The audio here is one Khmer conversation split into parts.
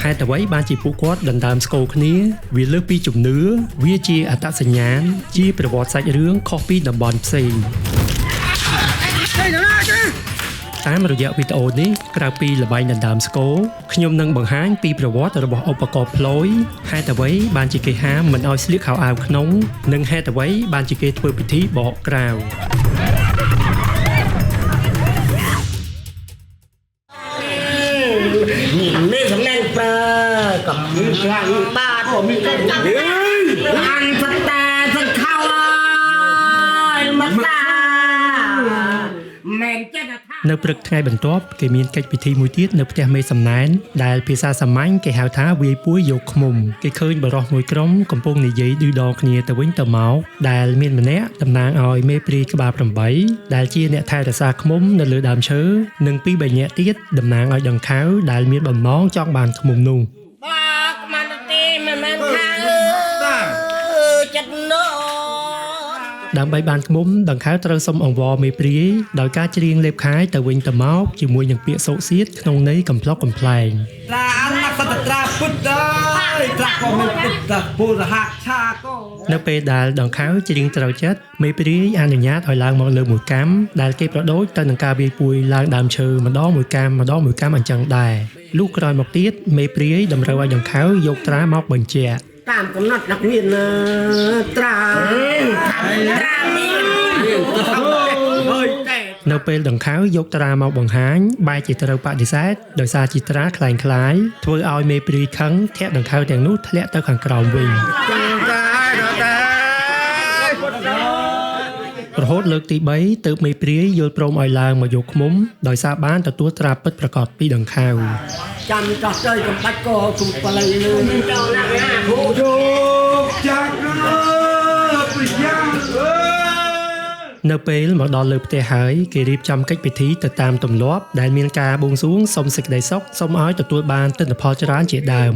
ហេតុអ្វីបានជាពួកគាត់ដណ្ដើមស្គរគ្នាវាលើសពីជំនឿវាជាអត្តសញ្ញាណជាប្រវត្តិសាច់រឿងខុសពីតំបន់ផ្សេងតាមរយៈវីដេអូនេះក្រៅពីល្បែងដណ្ដើមស្គរខ្ញុំនឹងបង្ហាញពីប្រវត្តិរបស់ឧបករណ៍ផ្លយហេតុអ្វីបានជាគេហាមមិនឲ្យស្លៀកខោអាវក្នុងនិងហេតុអ្វីបានជាគេធ្វើពិធីបកក្រៅនៅព្រឹកថ្ងៃបន្ទាប់គេមានកិច្ចពិធីមួយទៀតនៅផ្ទះមេសំណែនដែលភាសាសាមញ្ញគេហៅថាវាយពួយយកឃ្មុំគេឃើញបុរសមួយក្រុមកំពុងនិយាយឌឺដងគ្នាទៅវិញទៅមកដែលមានម្នាក់តំណាងឲ្យមេព្រាយក្បាល8ដែលជាអ្នកថែរក្សាឃ្មុំនៅលើដើមឈើនិងពីរបីនាក់ទៀតតំណាងឲ្យដង្ខៅដែលមានបំណងចង់បានឃ្មុំនោះដើម្បីបានឃ្មុំដង្ខៅត្រូវសុំអង្វរមេព្រាយដោយការច្រៀងលេបខាយទៅវិញទៅមកជាមួយនឹងពាក្យសូកសៀតក្នុងន័យកំប្លុកកំប្លែងនៅពេលដែលដង្ខៅច្រៀងត្រូវចិត្តមេព្រាយអនុញ្ញាតឲ្យឡើងមកលើមួយកាំដែលគេប្រដូចទៅនឹងការវាយពួយឡើងដើមឈើម្ដងមួយកាំម្ដងមួយកាំអញ្ចឹងដែរលុះក្រោយមកទៀតមេព្រាយតម្រូវឲ្យដង្ខៅយកត្រាមកបញ្ជាក់តាមកំណត់นักមានត្រាមាននៅពេលដង្ខៅយកត្រាមកបង្ហាញបែរជាត្រូវបដិសេធដោយសារជាត្រាក្លែងក្លាយធ្វើឲ្យមេព្រាយខឹងធាក់ដង្ខៅទាំងនោះធ្លាក់ទៅខាងក្រោមវិញរហូតលើកទី3ទើបមេព្រាយយល់ព្រមឲ្យឡើងមកយកឃ្មុំដោយសារបានទទួលត្រាពិតប្រាកដពីដង្ខៅចាំចោះទៅកំបាច់កគុំបល័យលឿនចូលណាស់ណាយកចាក់ប្រយ៉ាងនៅពេលមកដល់លើផ្ទះហើយគេរៀបចំកិច្ចពិធីទៅតាមទម្លាប់ដែលមានការបួងសួងសុំសេចក្តីសុខសូមឲ្យទទួលបានទិន្នផលច្រើនជាដើម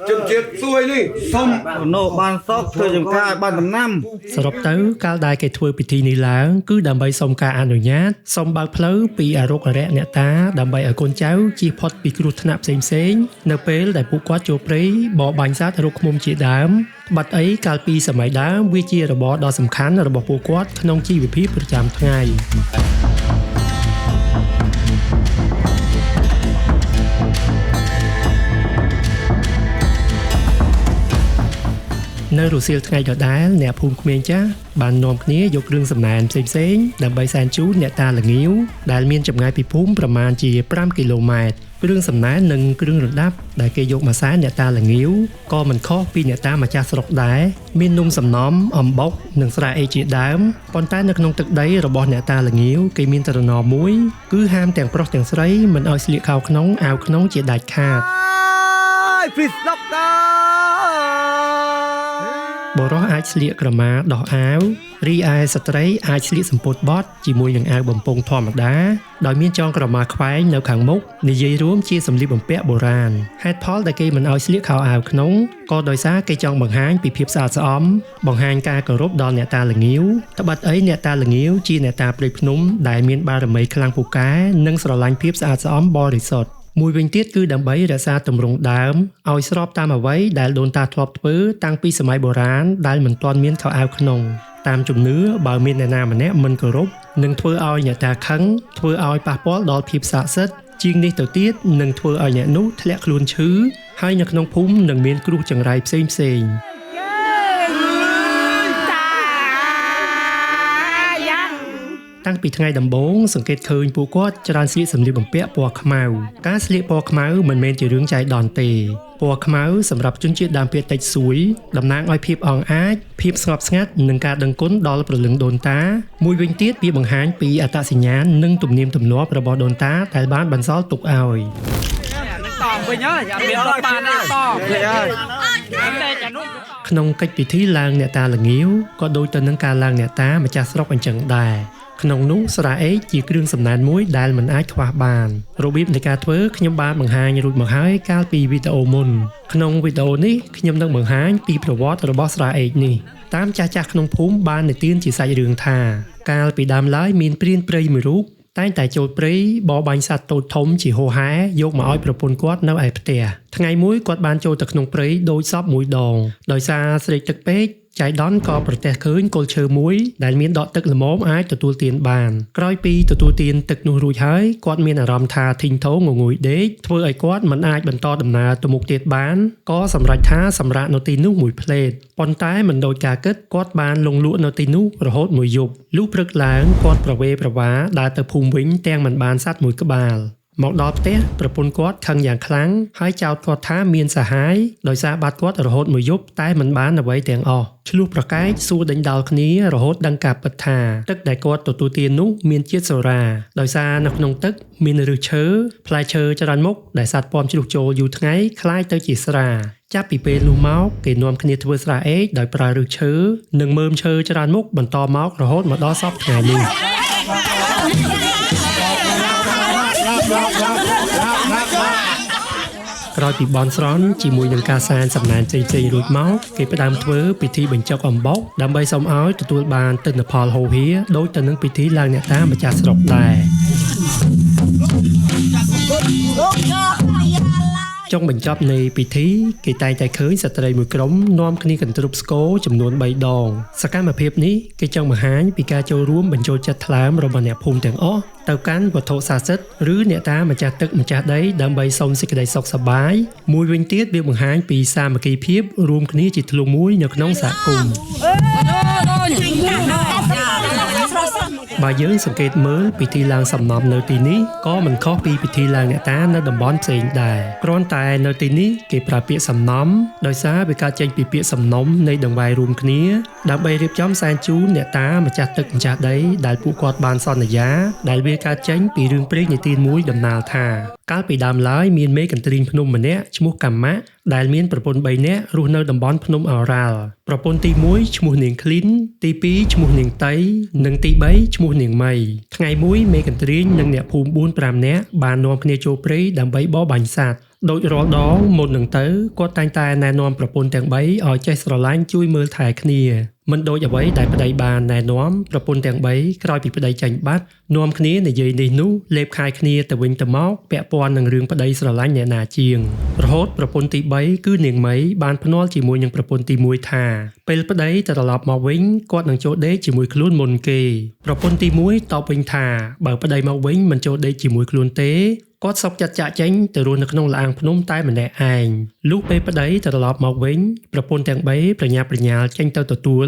ជនជាតិសួយនេះសុំណូបានសុខធ្វើចំការបានដំណាំសរុបទៅកាលដែលគេធ្វើពិធីនេះឡើងគឺដើម្បីសុំការអនុញ្ញាតសុំបើកផ្លូវពីអរុក្ខរៈអ្នកតាដើម្បីឲ្យកូនចៅជៀសផុតពីគ្រោះថ្នាក់ផ្សេងៗនៅពេលដែលពួកគាត់ចូលព្រៃបរបាញ់សត្វរុកឃ្មុំជាដើមបាត់អីកាលពីសម័យដើមវាជារបរដ៏សំខាន់របស់ពួកគាត់ក្នុងជីវភាពប្រចាំថ្ងៃនៅរសៀលថ្ងៃដដែលអ្នកភូមិក្មេងចាស់បាននាំគ្នាយកគ្រឿងសំណែនផ្សេងៗដើម្បីសែនជូនអ្នកតាល្ងាវដែលមានចម្ងាយពីភូមិប្រមាណជា5គីឡូម៉ែត្រគ្រឿងសំណែននិងគ្រឿងរណ្ដាប់ដែលគេយកមកសែនអ្នកតាល្ងាវក៏មិនខុសពីអ្នកតាម្ចាស់ស្រុកដែរមាននំសំណំអំបុកនិងស្រាអេជាដើមប៉ុន្តែនៅក្នុងទឹកដីរបស់អ្នកតាល្ងាវគេមានត្រណមមួយគឺហាមទាំងប្រុសទាំងស្រីមិនឲ្យស្លៀកខោក្នុងអាវក្នុងជាដាច់ខាតបុរសអាចស្លៀកក្រមាដោះអាវរីឯស្ត្រីអាចស្លៀកសំពត់បត់ជាមួយនឹងអាវបំពង់ធម្មតាដោយមានចងក្រមាខ្វែងនៅខាងមុខនិយាយរួមជាសម្លៀកបំពាក់បុរាណហេតុផលដែលគេមិនឲ្យស្លៀកខោអាវក្នុងក៏ដោយសារគេចង់បង្ហាញពីភាពស្អាតស្អំបង្ហាញការគោរពដល់អ្នកតាល្ងាវត្បិតអីអ្នកតាល្ងាវជាអ្នកតាព្រៃភ្នំដែលមានបារមីខ្លាំងពូកែនិងស្រឡាញ់ភាពស្អាតស្អំបរិសុទ្ធមួយវិញទៀតគឺដើម្បីរក្សាទម្រង់ដើមឲ្យស្របតាមអ្វីដែលដូនតាធ្លាប់ធ្វើតាំងពីសម័យបុរាណដែលមិនទាន់មានខោអាវក្នុងតាមជំនឿបើមានអ្នកណាម្នាក់មិនគោរពនឹងធ្វើឲ្យអ្នកតាខឹងធ្វើឲ្យប៉ះពាល់ដល់ភាពស័ក្តិសិទ្ធិជាងនេះទៅទៀតនឹងធ្វើឲ្យអ្នកនោះធ្លាក់ខ្លួនឈឺហើយនៅក្នុងភូមិនឹងមានគ្រោះចង្រៃផ្សេងៗតាំងពីថ្ងៃដំបូងសង្កេតឃើញពួកគាត់ច្រើនស្លៀកសម្លៀកបំពាក់ពណ៌ខ្មៅការស្លៀកពណ៌ខ្មៅមិនមែនជារឿងចៃដន្យទេពណ៌ខ្មៅសម្រាប់ជនជាតិដើមភាគតិចសួយតំណាងឲ្យភាពអង់អាចភាពស្ងប់ស្ងាត់និងការដឹងគុណដល់ព្រលឹងដូនតាមួយវិញទៀតវាបង្ហាញពីអត្តសញ្ញាណនិងទំនៀមទម្លាប់របស់ដូនតាដែលបានបន្សល់ទុកឲ្យក្នុងកិច្ចពិធីឡើងអ្នកតាល្ងាវក៏ដូចទៅនឹងការឡើងអ្នកតាម្ចាស់ស្រុកអញ្ចឹងដែរក្នុងនោះស្រាអេកជាគ្រឿងសំណែនមួយដែលមិនអាចខ្វះបានរបៀបនៃការធ្វើខ្ញុំបានបង្ហាញរួចមកហើយកាលពីវីដេអូមុនក្នុងវីដេអូនេះខ្ញុំនឹងបង្ហាញពីប្រវត្តិរបស់ស្រាអេកនេះតាមចាស់ៗក្នុងភូមិបាននិទានជាសាច់រឿងថាកាលពីដើមឡើយមានព្រានព្រៃមួយរូប តែងតែចូលព្រៃបរបាញ់សត្វតូចធំជាហូរហែយកមកឲ្យប្រពន្ធគាត់នៅឯផ្ទះថ្ងៃមួយគាត់បានចូលទៅក្នុងព្រៃដូចសពមួយដងដោយសារស្រេកទឹកពេកចៃដន្យក៏ប្រទះឃើញគល់ឈើមួយដែលមានដក់ទឹកល្មមអាចទទួលទានបានក្រោយពីទទួលទានទឹកនោះរួចហើយគាត់មានអារម្មណ៍ថាធីងថងងងុយដេកធ្វើឲ្យគាត់មិនអាចបន្តដំណើរទៅមុខទៀតបានក៏សម្រេចថាសម្រាកនៅទីនោះមួយភ្លែតប៉ុន្តែមិនដូចការគិតគាត់បានលង់លក់នៅទីនោះរហូតមួយយប់លុះព្រឹកឡើងគាត់ប្រវេប្រវាដើរទៅភូមិវិញទាំងមិនបានសត្វមួយក្បាលមកដល់ផ្ទះប្រពន្ធគាត់ខឹងយ៉ាងខ្លាំងហើយចោទគាត់ថាមានសហាយដោយសារបាត់គាត់រហូតមួយយប់តែមិនបានអ្វីទាំងអស់ឆ្លោះប្រកែកសួរដេញដោលគ្នារហូតដឹងការពិតថាទឹកដែលគាត់ទទួលទាននោះមានជាតិសូរ៉ាដោយសារនៅក្នុងទឹកមានឫសឈើផ្លែឈើច្រើនមុខដែលសត្វពាំជ្រុះចូលយូរថ្ងៃក្លាយទៅជាស្រាចាប់ពីពេលនោះមកគេនាំគ្នាធ្វើស្រាអេកដោយប្រើឫសឈើនិងមើមឈើច្រើនមុខបន្តមករហូតមកដល់សព្វថ្ងៃនេះក្រោយពីបន់ស្រន់ជាមួយនឹងការសែនសំណែនផ្សេងៗរួចមកគេផ្ដើមធ្វើពិធីបញ្ចុកអំបុកដើម្បីសូមឲ្យទទួលបានទិន្នផលហូរហៀដូចទៅនឹងពិធីឡើងអ្នកតាម្ចាស់ស្រុកដែរចុងបញ្ចប់នៃពិធីគេតែងតែឃើញស្ត្រីមួយក្រុមនាំគ្នាកន្ទ្រឹបស្គរចំនួន3ដងសកម្មភាពនេះគេចង់បង្ហាញពីការចូលរួមបញ្ចូលចិត្តថ្លើមរបស់អ្នកភូមិទាំងអស់ទៅកាន់វត្ថុស័ក្តិសិទ្ធិឬអ្នកតាម្ចាស់ទឹកម្ចាស់ដីដើម្បីសុំសេចក្តីសុខសប្បាយមួយវិញទៀតវាបង្ហាញពីសាមគ្គីភាពរួមគ្នាជាធ្លុងមួយនៅក្នុងសហគមន៍បើយើងសង្កេតមើលពិធីឡើងសំណប់នៅទីនេះក៏មិនខុសពីពិធីឡើងអ្នកតានៅតំបន់ផ្សេងដែរគ្រាន់តែនៅទីនេះគេប្រើពាក្យសំណំដោយសារវាកើតចេញពីពាក្យសំណុំនៃដង្វាយរួមគ្នាដើម្បីរៀបចំសែនជូនអ្នកតាម្ចាស់ទឹកម្ចាស់ដីដែលពួកគាត់បានសន្យាដែលវាកើតចេញពីរឿងព្រេងនិទានមួយដំណាលថាកាលពីដើមឡើយមានមេកន្ទ្រីងភ្នំម្នាក់ឈ្មោះកម្មៈដែលមានប្រពន្ធ3នាក់រស់នៅតំបន់ភ្នំឱរ៉ាល់ប្រពន្ធទី1ឈ្មោះនាងឃ្លីនទី2ឈ្មោះនាងតៃនិងទី3ឈ្មោះនាងមីថ្ងៃមួយមេកន្ទ្រីងនិងអ្នកភូមិ4-5នាក់បាននាំគ្នាចូលព្រៃដើម្បីបរបាញ់សត្វដូចរាល់ដងមុននឹងទៅគាត់តែងតែណែនាំប្រពន្ធទាំង3ឲ្យចេះស្រឡាញ់ជួយមើលថែគ្នាមិនដូចអ្វីដែលប្តីបានណែនាំប្រពន្ធទាំង3ក្រោយពីប្តីចាញ់បាត់នាំគ្នានិយាយនេះនោះលេបខាយគ្នាទៅវិញទៅមកពាក់ព័ន្ធនឹងរឿងប្តីស្រឡាញ់អ្នកណាជាងរហូតប្រពន្ធទី3គឺនាងមីបានភ្នាល់ជាមួយនឹងប្រពន្ធទី1ថាពេលប្តីត្រឡប់មកវិញគាត់នឹងចូលដេកជាមួយខ្លួនមុនគេប្រពន្ធទី1តបវិញថាបើប្តីមកវិញមិនចូលដេកជាមួយខ្លួនទេគាត់សុខចិត្តចាក់ចេញទៅរស់នៅក្នុងល្អាងភ្នំតែម្នាក់ឯងលុះពេលប្តីត្រឡប់មកវិញប្រពន្ធទាំង3ប្រញាប់ប្រញាល់ចេញទៅទទួល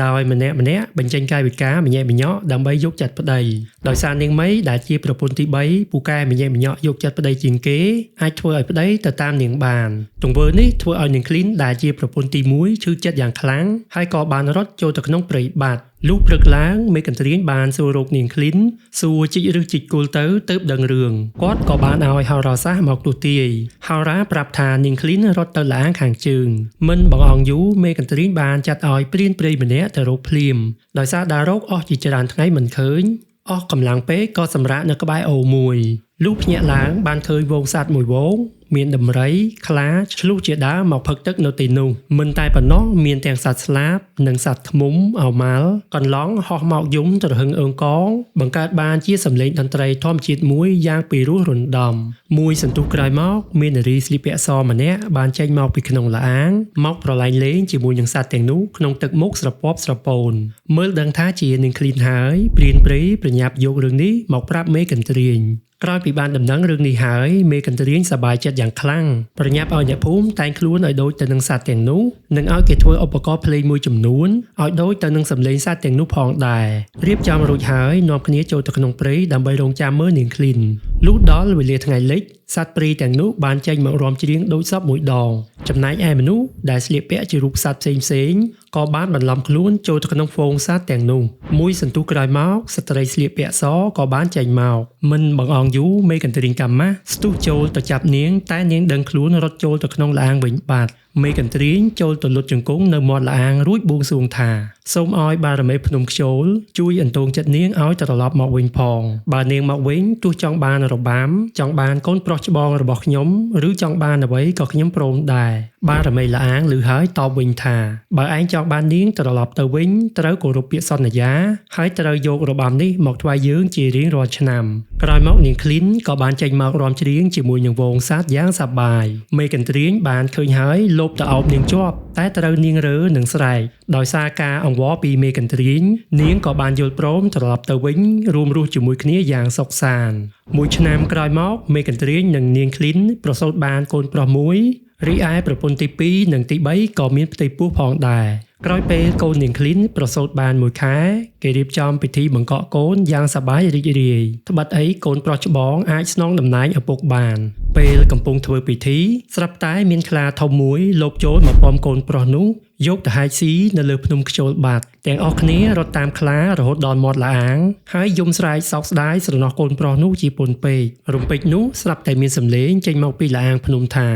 ដោយម្នាក់ម្នាក់បញ្ចេញកាយវិការម្ញាក់ម្ញក់ដើម្បីយកចិត្តប្តីដោយសារនាងមីដែលជាប្រពន្ធទី3ពូកែម្ញាក់ម្ញក់យកចិត្តប្តីជាងគេអាចធ្វើឲ្យប្តីទៅតាមនាងបានទង្វើនេះធ្វើឲ្យនាងឃ្លីនដែលជាប្រពន្ធទី1ឈឺចិត្តយ៉ាងខ្លាំងហើយក៏បានរត់ចូលទៅក្នុងព្រៃបាត់លុះព្រឹកឡើងមេកន្ទ្រាញបានសួររកនាងឃ្លីនសួរជីកឬជីកគល់ទៅទើបដឹងរឿងគាត់ក៏បានឲ្យហោរាសាស្ត្រមកទស្សទាយហោរាប្រាប់ថានាងឃ្លីនរត់ទៅល្អាងខាងជើងមិនបង្អង់យូរមេកន្ទ្រាញបានចាត់ឲ្យព្រានព្រៃម្នាក់ទៅរកភ្លាមដោយសារដើររកអស់ជាច្រើនថ្ងៃមិនឃើញអស់កម្លាំងពេកក៏សម្រាកនៅក្បែរអូរមួយលុះភ្ញាក់ឡើងបានឃើញហ្វូងសត្វមួយហ្វូងមានដំរីខ្លាឆ្លុះជាដើមមកផឹកទឹកនៅទីនោះមិនតែប៉ុណ្ណោះមានទាំងសត្វស្លាបនិងសត្វឃ្មុំឱម៉ាល់កន្លង់ហោះមកយំទ្រហឹងអើងកងបង្កើតបានជាសម្លេងតន្ត្រីធម្មជាតិមួយយ៉ាងពីរោះរណ្ដំមួយសន្ទុះក្រោយមកមាននារីស្លៀកពាក់សម្នាក់បានចេញមកពីក្នុងល្អាងមកប្រឡែងលេងជាមួយនឹងសត្វទាំងនោះក្នុងទឹកមុខស្រពាប់ស្រពោនមើលដឹងថាជានាងឃ្លីនហើយព្រានព្រៃប្រញាប់យករឿងនេះមកប្រាប់មេកន្ទ្រាញក្រោយពីបានដំណឹងរឿងនេះហើយមេកន្ទ្រាញសប្បាយចិត្តយ៉ាងខ្លាំងប្រញាប់ឲ្យអ្នកភូមិតែងខ្លួនឲ្យដូចទៅនឹងសត្វទាំងនោះនិងឲ្យគេធ្វើឧបករណ៍ភ្លេងមួយចំនួនឲ្យដូចទៅនឹងសម្លេងសត្វទាំងនោះផងដែររៀបចំរួចហើយនាំគ្នាចូលទៅក្នុងព្រៃដើម្បីរងចាំមើលនាងឃ្លីនលុះដល់វេលាថ្ងៃលិចសត្វព្រៃទាំងនោះបានចេញមករំច្រៀងដូចសពមួយដងចំណែកឯមនុស្សដែលស្លៀកពាក់ជារូបសត្វផ្សេងៗក៏បានបន្លំខ្លួនចូលទៅក្នុងហ្វូងសត្វទាំងនោះមួយសន្ទុះក្រោយមកស្ត្រីស្លៀកពាក់សក៏បានចេញមកមិនបង្អង់យូរមេកន្ទ្រីងកម្មៈស្ទុះចូលទៅចាប់នាងតែនាងដឹងខ្លួនរត់ចូលទៅក្នុងល្អាងវិញបាត់មេកន្ទ្រីងចូលទៅលុតជង្គង់នៅមាត់ល្អាងរួចបួងសួងថា សូមឲ្យបារមីភ្នំខ្ជូលជួយអន្ទងចិត្តនាងឲ្យត្រឡប់មកវិញផងបើនាងមកវិញទោះចង់បានរបាំចង់បានកូនប្រុសច្បងរបស់ខ្ញុំឬចង់បានអ្វីក៏ខ្ញុំព្រមដែរបារមីល្អាងឮហើយតបវិញថាបើឯងចង់បាននាងត្រឡប់ទៅវិញត្រូវគោរពពាក្យសន្យាហើយត្រូវយករបាំនេះមកថ្វាយយើងជារៀងរាល់ឆ្នាំក្រោយមកនាងឃ្លីនក៏បានចេញមករំច្រៀងជាមួយនឹងហ្វូងសត្វយ៉ាងសប្បាយមេកន្ទ្រាញបានឃើញហើយលបទៅអោបនាងជាប់តែត្រូវនាងរើនឹងស្រែកដោយសារការអង្វរពីមេកន្ទ្រាញនាងក៏បានយល់ព្រមត្រឡប់ទៅវិញរួមរស់ជាមួយគ្នាយ៉ាងសុខសាន្តមួយឆ្នាំក្រោយមកមេកន្ទ្រាញនិងនាងឃ្លីនប្រសូតបានកូនប្រុសមួយរីឯប្រពន្ធទី2និងទី3ក៏មានផ្ទៃពោះផងដែរក្រោយពេលកូននាងឃ្លីនប្រសូតបានមួយខែគេរៀបចំពិធីបង្កក់កូនយ៉ាងសប្បាយរីករាយត្បិតអីកូនប្រុសច្បងអាចស្នងតំណែងឪពុកបានពេលកំពុងធ្វើពិធីស្រាប់តែមានខ្លាធំមួយលបចូលមកប៉មកូនប្រុសនោះយកទៅហែកស៊ីនៅលើភ្នំខ្ជូលបាត់ទាំងអស់គ្នារត់តាមខ្លារហូតដល់មាត់ល្អាងហើយយំស្រែកសោកស្ដាយស្រណោះកូនប្រុសនោះជាពន់ពេករំពេចនោះស្រាប់តែមានសំឡេងចេញមកពីល្អាងភ្នំថា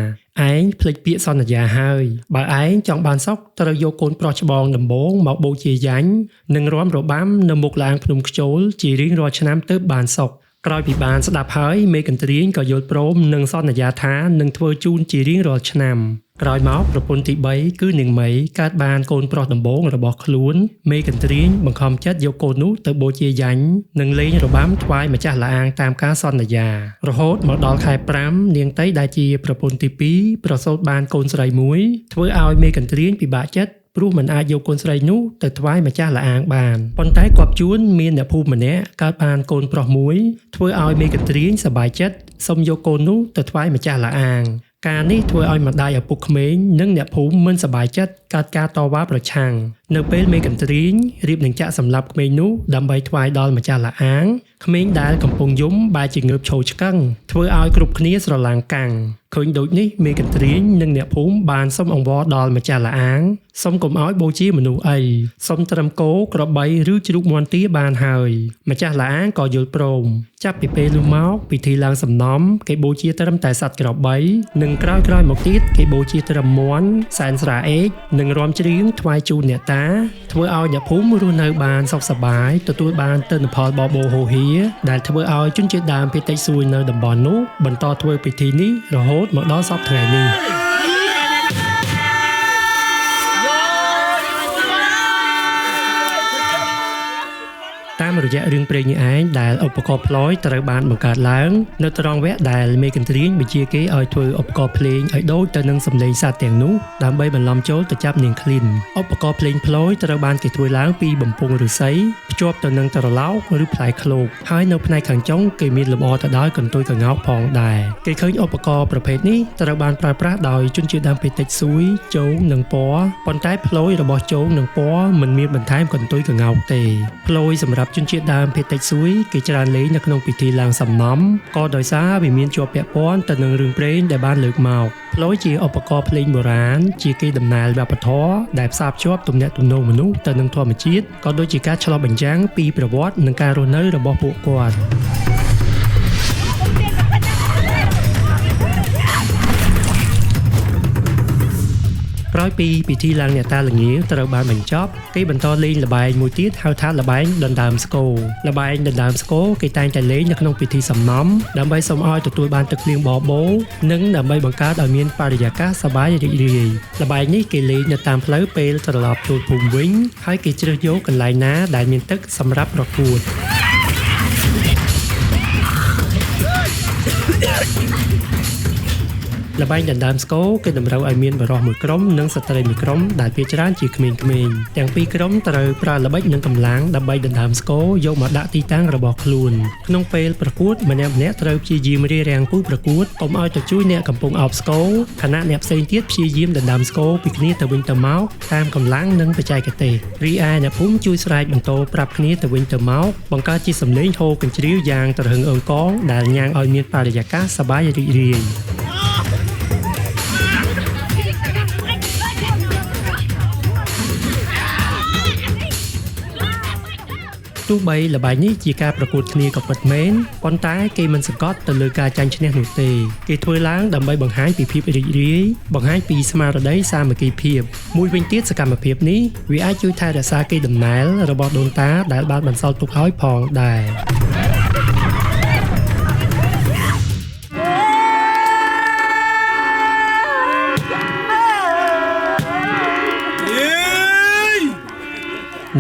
ឯងភ្លេចពាក្យសន្យាហើយបើឯងចង់បានសុខត្រូវយកកូនប្រុសច្បងដំបូងមកបូជាយញ្ញនិងរាំរបាំនៅមុខល្អាងភ្នំខ្ជូលជារៀងរាល់ឆ្នាំទើបបានសុខក្រោយពីបានស្ដាប់ហើយមេកន្ទ្រាញក៏យល់ព្រមនិងសន្យាថានឹងធ្វើជូនជារៀងរាល់ឆ្នាំក្រោយមកប្រពន្ធទី3គឺនាងមីកើតបានកូនប្រុសដំបូងរបស់ខ្លួនមេកន្ទ្រាញបង្ខំចិត្តយកកូននោះទៅបូជាយញ្ញនិងលេងរបាំថ្វាយម្ចាស់ល្អាងតាមការសន្យារហូតមកដល់ខែ5នាងតីដែលជាប្រពន្ធទី2ប្រសូតបានកូនស្រីមួយធ្វើឲ្យមេកន្ទ្រាញពិបាកចិត្តព្រោះមិនអាចយកកូនស្រីនោះទៅថ្វាយម្ចាស់ល្អាងបានប៉ុន្តែគាត់ជួនមានអ្នកភូមិម្នាក់កើតបានកូនប្រុសមួយធ្វើឲ្យមេកន្ទ្រាញសប្បាយចិត្តសុំយកកូននោះទៅថ្វាយម្ចាស់ល្អាងការនេះធ្វើឲ្យម្ដាយឪពុកក្មេងនិងអ្នកភូមិមិនសប្បាយចិត្តកើតការតវ៉ាប្រឆាំងនៅពេលមេកន្ទ្រាញរៀបនឹងចាក់សម្លាប់ក្មេងនោះដើម្បីថ្វាយដល់ម្ចាស់ល្អាងក្មេងដែលកំពុងយំបែរជាងើបឈរឆ្កឹងធ្វើឲ្យគ្រប់គ្នាស្រឡាំងកាំងឃើញដូចនេះមេកន្ទ្រាញនិងអ្នកភូមិបានសុំអង្វរដល់ម្ចាស់ល្អាងសុំកុំឲ្យបូជាមនុស្សអីសុំត្រឹមគោក្របីឬជ្រូកមាន់ទាបានហើយម្ចាស់ល្អាងក៏យល់ព្រមចាប់ពីពេលនោះមកពិធីឡើងសំណំគេបូជាត្រឹមតែសត្វក្របីនិងក្រោយៗមកទៀតគេបូជាត្រឹមមាន់សែនស្រាអេកនិងរាំច្រៀងថ្វាយជូនអ្នកតាធ្វើឲ្យអ្នកភូមិរស់នៅបានសុខសប្បាយទទួលបានទិន្នផលបបោហូហៀដែលធ្វើឲ្យជនជាតិដើមភាគតិចសួយនៅតំបន់នោះបន្តធ្វើពិធីនេះរហូតមកដល់សព្វថ្ងៃនេះតាមរយៈរឿងព្រេងនេះឯងដែលឧបករណ៍ផ្លយត្រូវបានបង្កើតឡើងនៅត្រង់វគ្គដែលមេកន្ទ្រាញបញ្ជាគេឲ្យធ្វើឧបករណ៍ភ្លេងឲ្យដូចទៅនឹងសំឡេងសត្វទាំងនោះដើម្បីបន្លំចូលទៅចាប់នាងឃ្លីនឧបករណ៍ភ្លេងផ្លយត្រូវបានគេធ្វើឡើងពីបំពង់ឫស្សីភ្ជាប់ទៅនឹងត្រឡោកឬផ្លែឃ្លោកហើយនៅផ្នែកខាងចុងគេមានលម្អទៅដោយកន្ទុយកង្កោកផងដែរគេឃើញឧបករណ៍ប្រភេទនេះត្រូវបានប្រើប្រាស់ដោយជនជាតិដើមភាគតិចសួយជោងនិងពណ៌ប៉ុន្តែផ្លយរបស់ជោងនិងពណ៌មិនមានបន្ថែមកន្ទុយកង្កោកទេផ្លយសម្រាប់ជនជាតិដើមភាគតិចសួយគេច្រើនលេងនៅក្នុងពិធីឡើងសំណំក៏ដោយសារវាមានជាប់ពាក់ព័ន្ធទៅនឹងរឿងព្រេងដែលបានលើកមកផ្លយជាឧបករណ៍ភ្លេងបុរាណជាកេរដំណែលវប្បធម៌ដែលផ្សារភ្ជាប់ទំនាក់ទំនងមនុស្សទៅនឹងធម្មជាតិក៏ដូចជាការឆ្លុះបញ្ចាំងពីប្រវត្តិនិងការរស់នៅរបស់ពួកគាត់ក្រោយពីពិធីឡើងអ្នកតាល្ងាត្រូវបានបញ្ចប់គេបន្តលេងល្បែងមួយទៀតហៅថាល្បែងដណ្ដើមស្គរល្បែងដណ្ដើមស្គរគេតែងតែលេងនៅក្នុងពិធីសំណំដើម្បីសូមឲ្យទទួលបានទឹកភ្លៀងបបោនិងដើម្បីបង្កើតឲ្យមានបរិយាកាសសប្បាយរីករាយល្បែងនេះគេលេងនៅតាមផ្លូវពេលត្រឡប់ចូលភូមិវិញហើយគេជ្រើសយកកន្លែងណាដែលមានទឹកសម្រាប់ប្រកួតល្បែងដណ្ដើមស្គរគេតម្រូវឲ្យមានបុរសមួយក្រុមនិងស្ត្រីមួយក្រុមដែលភាគច្រើនជាក្មេងៗទាំងពីរក្រុមត្រូវប្រើល្បិចនិងកម្លាំងដើម្បីដណ្ដើមស្គរយកមកដាក់ទីតាំងរបស់ខ្លួនក្នុងពេលប្រកួតម្នាក់ៗត្រូវព្យាយាមរារាំងគូប្រកួតកុំឲ្យទៅជួយអ្នកកំពុងអោបស្គរខណៈអ្នកផ្សេងទៀតព្យាយាមដណ្ដើមស្គរពីគ្នាទៅវិញទៅមកតាមកម្លាំងនិងបច្ចេកទេសរីឯអ្នកភូមិជួយស្រែកបន្ទោប្រាប់គ្នាទៅវិញទៅមកបង្កើតជាសំឡេងហូរកញ្ជ្រៀវយ៉ាងត្រហឹងអង្កងដែលញ៉ាំងឲ្យមានបរិយាកាសសប្បាយរីករាយទ ទោះបីល្បែងនេះជាការប្រកួតគ្នាក៏ពិតមែនប៉ុន្តែគេមិនសង្កត់ទៅលើការចាញ់ឈ្នះនោះទេគេធ្វើឡើងដើម្បីបង្ហាញពីភាពរីករាយបង្ហាញពីស្មារតីសាមគ្គីភាពមួយវិញទៀតសកម្មភាពនេះវាអាចជួយថែរក្សាកេរដំណែលរបស់ដូនតាដែលបានបន្សល់ទុកឲ្យផងដែរ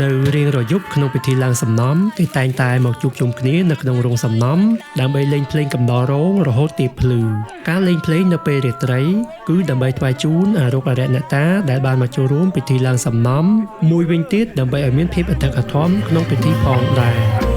នៅរៀងរាល់យប់ក្នុងពិធីឡើងសំណំគេតែងតែមកជួបជុំគ្នានៅក្នុងរោងសំណំដើម្បីលេងភ្លេងកំដររោងរហូតទៀបភ្លឺការលេងភ្លេងនៅពេលរាត្រីគឺដើម្បីថ្វាយជូនអារុក្ខអារក្សអ្នកតាដែលបានមកចូលរួមពិធីឡើងសំណំមួយវិញទៀតដើម្បីឲ្យមានភាពអធិកអធមក្នុងពិធីផងដែរ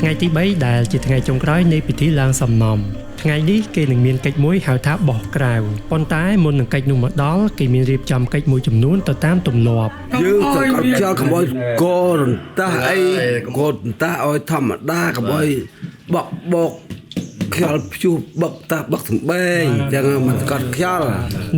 ថ្ងៃទី3ដែលជាថ្ងៃចុងក្រោយនៃពិធីឡើងសំណំថ្ងៃនេះគេនឹងមានកិច្ចមួយហៅថាបោះក្រៅប៉ុន្តែមុននឹងកិច្ចនោះមកដល់គេមានរៀបចំកិច្ចមួយចំនួនទៅតាមទម្លាប់ យើងសង្កត់ខ្យល់កុំឲ្យករន្ទះអីករន្ទះឲ្យធម្មតាកុំឲ្យបកបកខ្យល់ព្យុះបឹកតាបឹកសំបែងអញ្ចឹងមិនសង្កត់ខ្យល់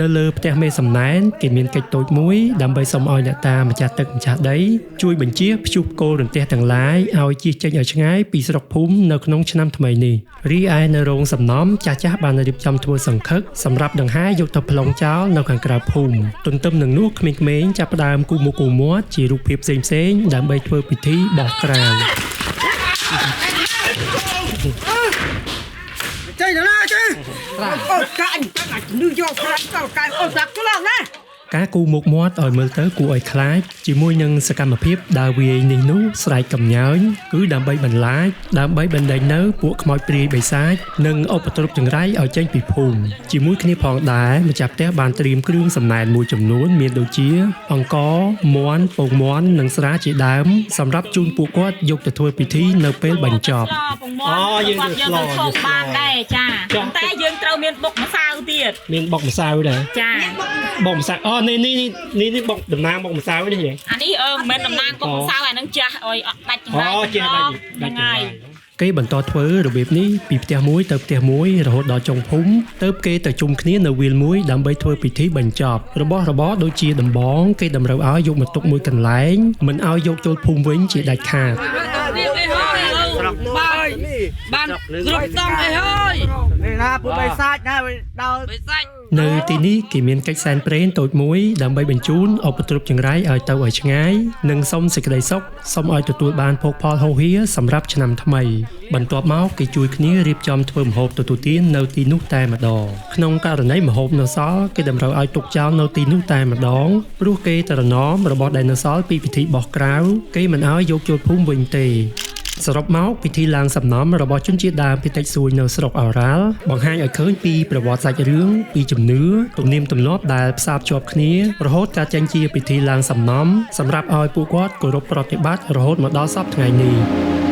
នៅលើផ្ទះមេសំណែនគេមានកិច្ចតូចមួយដើម្បីសុំឲ្យអ្នកតាម្ចាស់ទឹកម្ចាស់ដីជួយបញ្ជាព្យុះផ្គររន្ទះទាំងឡាយឲ្យជៀសចេញឲ្យឆ្ងាយពីស្រុកភូមិនៅក្នុងឆ្នាំថ្មីនេះរីឯនៅរោងសំណំចាស់ៗបានរៀបចំធ្វើសង្ឃឹកសម្រាប់ដង្ហែយកទៅប្លង់ចោលនៅខាងក្រៅភូមិទន្ទឹមនឹងនោះក្មេងៗចាប់ផ្ដើមគូមុខគូមាត់ជារូបភាពផ្សេងៗដើម្បីធ្វើពិធីបោះក្រៅ ចេញណាចេញអូកាញ់នឹងយកខ្លាចទៅកាញ់អូសាក់ក្លោណា ការគូមុខមាត់ឲ្យមើលទៅគួរឲ្យខ្លាចជាមួយនឹងសកម្មភាពដើរវាយនេះនោះស្រែកកំញើញគឺដើម្បីបន្លាចដើម្បីបណ្ដេញនៅពួកខ្មោចព្រាយបិសាចនិងឧបទ្រពចង្រៃឲ្យចេញពីភូមិជាមួយគ្នាផងដែរម្ចាស់ផ្ទះបានត្រៀមគ្រឿងសំណែនមួយចំនួនមានដូចជាអង្ករមាន់ពងមាន់និងស្រាជាដើមសម្រាប់ជូនពួកគាត់យកទៅធ្វើពិធីនៅពេលបញ្ចប់ អូយើងទៅស្លយើងបានដែរចាតែយើងត្រូវមានបុកម្សៅទៀត មានបុកម្សៅដែរ ចា បុកម្សៅអូនេះនេះនេះនេះបុកតំណាងបុកម្សៅនេះហ៎ អានេះមិនមែនតំណាងបុកម្សៅអានឹងចាស់ឲ្យដាច់ចង្រៃ អូចាស់ដាច់ដាច់ចង្រៃគេបន្តធ្វើរបៀបនេះពីផ្ទះមួយទៅផ្ទះមួយរហូតដល់ចុងភូមិទៅគេទៅជុំគ្នានៅវាលមួយដើម្បីធ្វើពិធីបញ្ចប់របស់របរដូចជាដំបងគេតម្រូវឲ្យយកមកទុកមួយកន្លែងមិនឲ្យយកចូលភូមិវិញជាដាច់ខាត បានគ្រប់តង់អីហើយ នេះណាពួកបិសាចណាដល់ បិសាច នៅទីនេះគេមានកិច្ចសែនព្រេនតូចមួយដើម្បីបញ្ជូនឧបទ្រពចង្រៃឲ្យទៅឲ្យឆ្ងាយនិងសុំសេចក្តីសុខសូមឲ្យទទួលបានភោគផលហូរហៀសម្រាប់ឆ្នាំថ្មីបន្ទាប់មកគេជួយគ្នារៀបចំធ្វើម្ហូបទទួលទាននៅទីនោះតែម្ដងក្នុងករណីម្ហូបនៅសល់គេតម្រូវឲ្យទុកចោលនៅទីនោះតែម្ដងព្រោះគេត្រណមរបស់ដែលនៅសល់ពីពិធីបោះក្រៅគេមិនឲ្យយកចូលភូមិវិញទេសរុបមកពិធីឡើងសំណំរបស់ជនជាតិដើមភាគតិចសួយនៅស្រុកឱរ៉ាល់បង្ហាញឲ្យឃើញពីប្រវត្តិសាច់រឿងពីជំនឿទំនៀមទម្លាប់ដែលផ្សារភ្ជាប់គ្នារហូតកើតចេញជាពិធីឡើងសំណំសម្រាប់ឲ្យពួកគាត់គោរពប្រតិបត្តិរហូតមកដល់សព្វថ្ងៃនេះ។